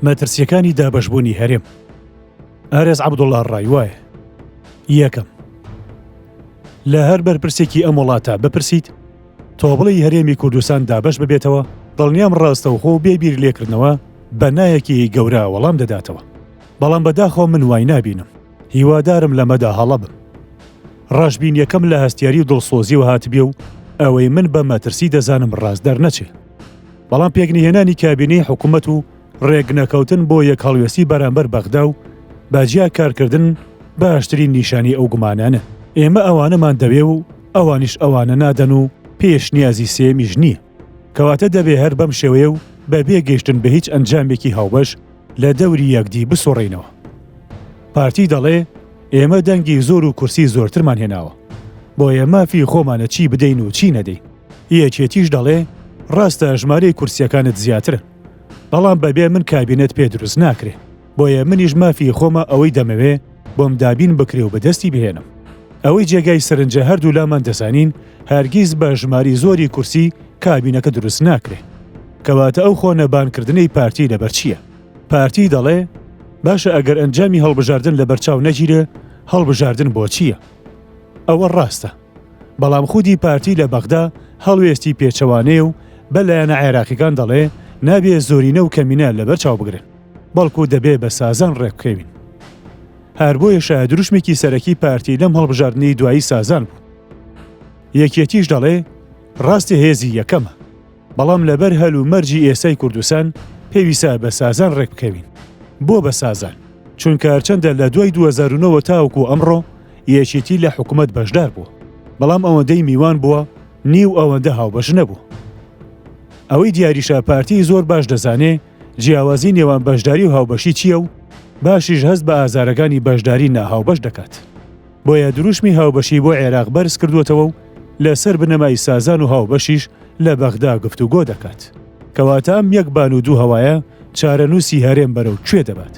مەترسییەکانی دابەشبوونی هەرێم. ئارێز عەبدوڵا ڕای وایە، یەکەم، لە هەر بەرپرسێکی ئەم وڵاتە بپرسیت تۆ بڵێی هەرێمی کوردستان دابەش ببێتەوە، دڵنیام ڕاستەوخۆ و بێ بیر لێکردنەوە بە نایەکی گەورە وەڵام دەداتەوە. بەڵام بەداخەوە من وای نابینم. هیوادارم لەمەدا هەڵە بم. ڕەشبینیەکەم لە هەستیاری و دڵسۆزیەوە هاتبێ و ئەوەی من بە مەترسی دەزانم ڕاست دەرنەچێ. بەڵام پێکنەهێنانی کابینەی حکومەت و ڕێکنەکەوتن بۆ یەکهەڵوێستی بەرامبەر بەغدا و بە جیا کارکردن باشترین نیشانەی ئەو گومانانەن. ئێمە ئەوانەمان دەوێ و ئەوانیش ئەوانە نادەن و پێشنیازی سێیەمیش نییە. کەواتە دەبێ هەر بەم شێوەیە و بە بێ گەیشتن بە هیچ ئەنجامێکی هاوبەش لە دەوری یەکدی بسوڕێینەوە. پارتی دەڵێ ئێمە دەنگی زۆر و کورسی زۆرترمان هێناوە، بۆیە مافی خۆمانە چی بدەین و چی نەدەین. یەکێتیش دەڵێ ڕاستە ژمارەی کورسییەکانت زیاترن، بەڵام بەبێ من کابینەت پێ دروست ناکرێ، بۆیە منیش مافی خۆمە ئەوەی دەمەوێ بۆم دابین بکرێ و بەدەستی بهێنم. ئەوەی جێگای سەرنجە هەردوولامان دەزانین هەرگیز بە ژماری زۆری کورسی کابینەکە دروست ناکرێ. کەواتە ئەو خۆ نەبانکردنەی پارتی لەبەر چییە؟ پارتی دەڵێ باشە ئەگەر ئەنجامی هەڵبژاردن لەبەرچاو نەگیرێ هەڵبژاردن بۆ چییە؟ ئەوە ڕاستە. بەڵام خودی پارتی لە بەغدا هەڵوێستی پێچەوانەیە و بە لایەنە عێراقیەکان دەڵێ نابێ زۆرینە و کەمینە لەبەر چاو بگرن بەڵکو دەبێ بە سازان ڕێکبکەوین. هەر بۆیەشە دروشمێکی سەرەکی پارتی لەم هەڵبژاردنەی دوایی سازان بوو. یەکێتیش دەڵێ ڕاستە هێزی یەکەمە، بەڵام لەبەر هەل و مەرجی ئێستای کوردستان پێویستە بە سازان ڕێکبکەوین. بۆ بە سازان؟ چونکە هەرچەندە لە دوای 2009 وە تاوەکو ئەمڕۆ یەکێتی لە حکومەت بەشدار بووە، بەڵام ئەوەندەی میوان بووە نیو ئەوەندە هاوبەش نەبووە. ئەوەی دیاریشە پارتی زۆر باش دەزانێ جیاوازی نێوان بەشداری و هاوبەشی چییە و باشیش هەست بە ئازارەکانی بەشداری ناهاوبەش دەکات. بۆیە دروشمی هاوبەشی بۆ عێراق بەرز کردووەتەوە و لەسەر بنەمای سازان و هاوبەشیش لە بەغدا گفتوگۆ دەکات. کەواتە ئەم یەک بان و دوو هەوایە چارەنووسی هەرێم بەرەو کوێ دەبات؟